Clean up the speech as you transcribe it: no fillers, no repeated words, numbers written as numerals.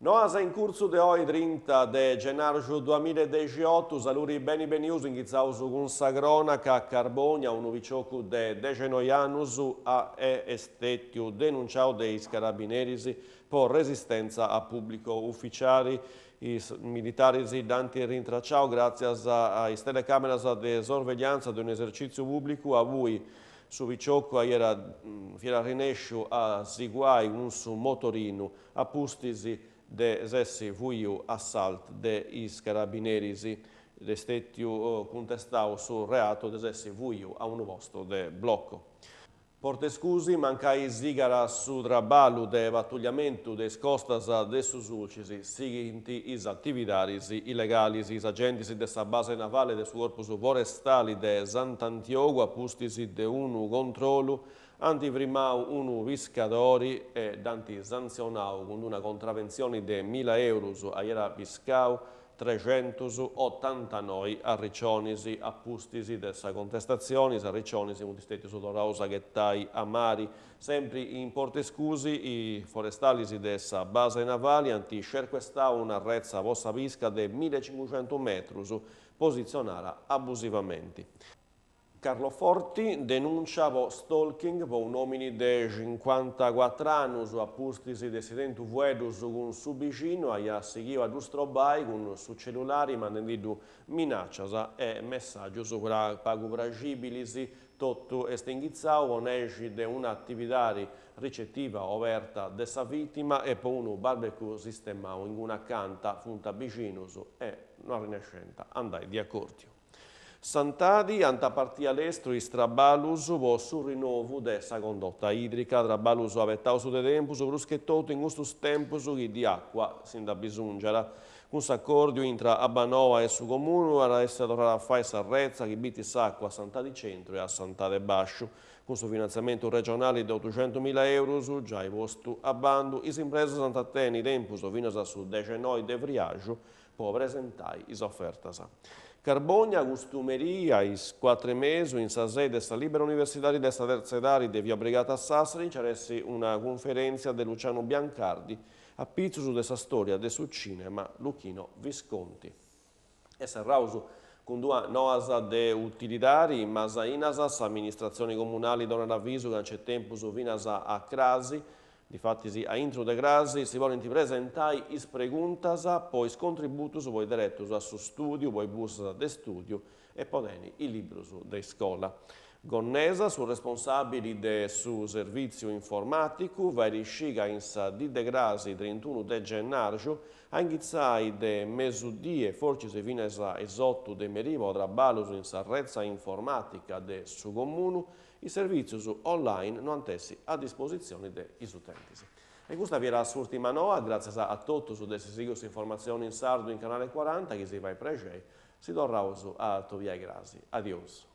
Noas in curtzu de oi trinta de gennarxu duamilla e dexiotu, saludi beni benius inghitzaus cun sa cronaca, a Carbonia unu piciocu de dexenoi annus est stetiu denunciau de is carabineris po resistenza a pubblico ufficiali. Is militaris dd'ant rintracciau gratzias a is telecameras de sorveglianza de un'esercitziu pubblicu abui su piciocu aiat fiat arrinnesciu a si cuai cun su motorinu a pustis de s'essi fuiu a s'ALT de is carabineris. Dd'est stetiu cuntestau su reatu de s'essi fuiu a unu postu de blocco. Portescusi, mancai sigat su traballu de patugliamentu de is costas de su Sulcis, sighint is atividadis illegalis. Is agentis de sa base navale de su Corpus Forestali de Sant'Antiogu, a pustis de unu controllu, ant frimau unu piscadori e dd'ant santzionau cun una contraventzioni de milla eurus, aiat piscau Trexentus-otantanoi arricionis. A pustis de sa contestatzioni, is arricionis funt stètius torraus a ghetai a mari. Sempri in Portescusi, is forestalis de sa base navali ant scercuestau una retza po sa pisca de millecincuxentus metrus positzionada abusivamenti. Carloforti, denùncia po stalking po un'òmini de cincuantacuatr'annus, a pustis de essi tentu fueddus cun su bixinu, aiat sighiu a ddu strobai cun su cellulari mandendiddu minàcias e messàgius pagu praxìbilis. Totu est inghitzau po nexi de un'atividadi ricetiva oberta de sa vìtima e po unu barbecue sistemau inguni acanta, funt bixinus e no arrennescent a andai de acòrdiu. Santadi ant a partì a lestru is traballus po su rinnovu de sa condotta idrica, traballus abetaus de tempus, prus che totu in custus tempus chi di acua si nd'abisùngiat. Cun s'acòrdiu intra Abbanoa e su Comunu at a essi torrada a fai sa retza chi bitit s'acua a Santadi Centru e a Santade Bàsciu. Cun su finantziamentu regionali de otuxentumila eurus giai postu a bandu, is impresas ant a tenni tempus finas a su dexenoi de friaxu po presentai is ofertas. Carbogna custu merì a is cuatru e mesu in sa sei de sa Libera Universidadi de sa Terza Edadi de via Brigata Sassari nci at essi una cunferèntzia de Luciano Biancardi a pitzus de sa stòria de su cìnema Luchino Visconti. E serraus cun duas noas de utilidadi, in Masainas s'amministratzioni comunali donat avisu ca nc'est tempus finas a crasi Difatis a intru de crasi si podint presentai is preguntas po is contributus po is deretus a su stùdiu, po is bursas de stùdiu e po teni is librus de iscola. Gonnesa, su responsàbili de su servìtziu informàticu, fait scì ca in sa dì de crasi trintunu de gennarxu, a inghitzai de mesudie fortzis finas a is otu de merì po traballus in sa retza informàtica de su comunu, Is servìtzius online no ant essi a dispositzioni de is utentis. E custa fiat s'ùrtima noa, gràtzias a totus de essi sighiu s'informatzioni in sardu in Canale Cuaranta, chi si fait prexei, si torraus a atobiai crasi. Adiosu.